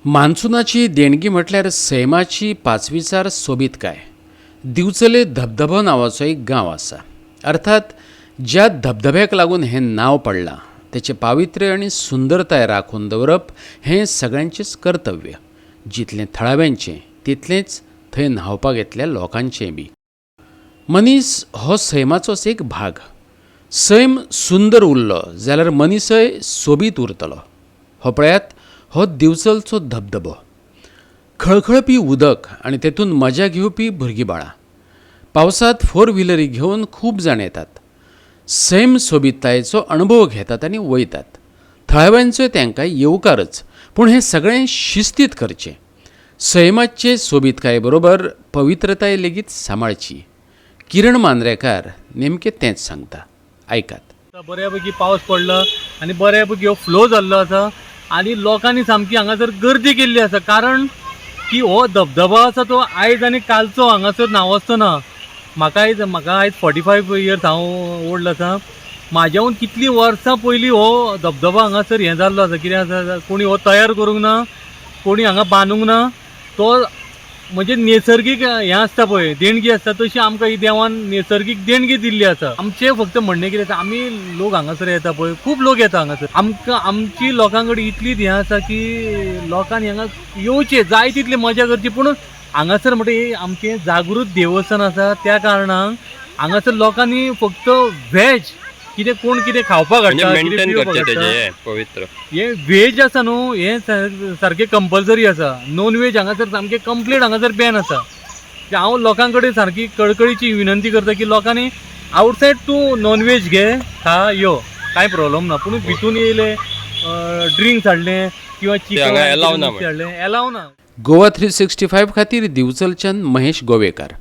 मान्सुनाची देणगी म्हटल्यार सैमाची पाचवीचार सोबीतकाय. दिवचले धबधबो नांवाचो एक गांव आसा. अर्थात ज्या धबधब्याक लागून हें नांव पडलां तेचें पावित्र्य आनी सुंदरताय राखून दवरप हें सगळ्यांचेंच कर्तव्य, जितलें थळाव्यांचें तितलेंच थंय न्हांवपाक येतल्या लोकांचेंय बी. मनीस हो सैमाचोच एक भाग. सैम सुंदर उरलो जाल्यार मनीसय सोबीत उरतलो. हो पळयात, हो दिवचलचो धबधबो. खळखळपी उदक आनी तेतून मजा घेवपी भुरगीं बाळां. पावसांत फोर व्हिलरी घेवन खूब जाण येतात, सैम सोबीततायेचो अणभव घेतात आनी वयतात. थळाव्यांचोय तांकां येवकारच, पूण हें सगळें शिस्तीत करचें. सैमाचे सोबीतकाये बरोबर पवित्रताय लेगीत सांबाळची. किरण मांद्रेकार नेमकें तेंच सांगता, आयकात. बऱ्यापैकी पावस पडला आनी बऱ्यापैकी हो फ्लो जाल्लो आसा आनी लोकांनी सामकी हांगासर गर्दी केल्ली आसा, कारण की हो धबधबो आसा तो आयज आनी कालचो हांगासर नांवाजतो ना. म्हाका आयज 45 इयर्स हांव ओल्ड आसा. म्हाज्याहून कितलीं वर्सां पयलीं हो धबधबो हांगासर हें जाल्लो आसा. कितें आसा, कोणी हो तयार करूंक ना, कोणी हांगा बांदूंक ना. तो म्हणजे नैसर्गीक हें आसता पळय, देणगी आसता, तशी आमकां ही देवान नैसर्गीक देणगी दिल्ली आसा. आमचें फक्त म्हणणें कितें आसा, आमी लोक हांगासर येता पळय, खूब लोक येता हांगासर. आमकां आमची लोकां कडेन इतली हें आसा की लोकांनी हांगा येवचें, जाय तितली मजा करची. पूण हांगासर म्हणटा आमचें जागृत देवस्थान आसा, त्या कारणान हांगासर लोकांनी फक्त व्हेज कितें, कोण कितें खावपाक म्हणजे हाडटा, कितें मेंटेन पिवपाक करचें हाडटा. तेजें हें पवित्र. हे व्हेज आसा न्हू, हें सारकें कंपल्सरी आसा. नॉन व्हेज हांगासर सामकें कंप्लीट हांगासर बॅन आसा. की हांव लोकां कडेन सारकी कळकळीची विनंती करता की लोकांनी आवटसायड तूं नॉन व्हेज घे, खा, यो, कांय प्रॉब्लम ना. पूण भितून येयले, ड्रिंक्स हाडले किंवा ते हांगा चिकन allow ना. हाडलें, एलाव ना. गोवा 365 खातीर दिवचलच्यान महेश गोवेकार.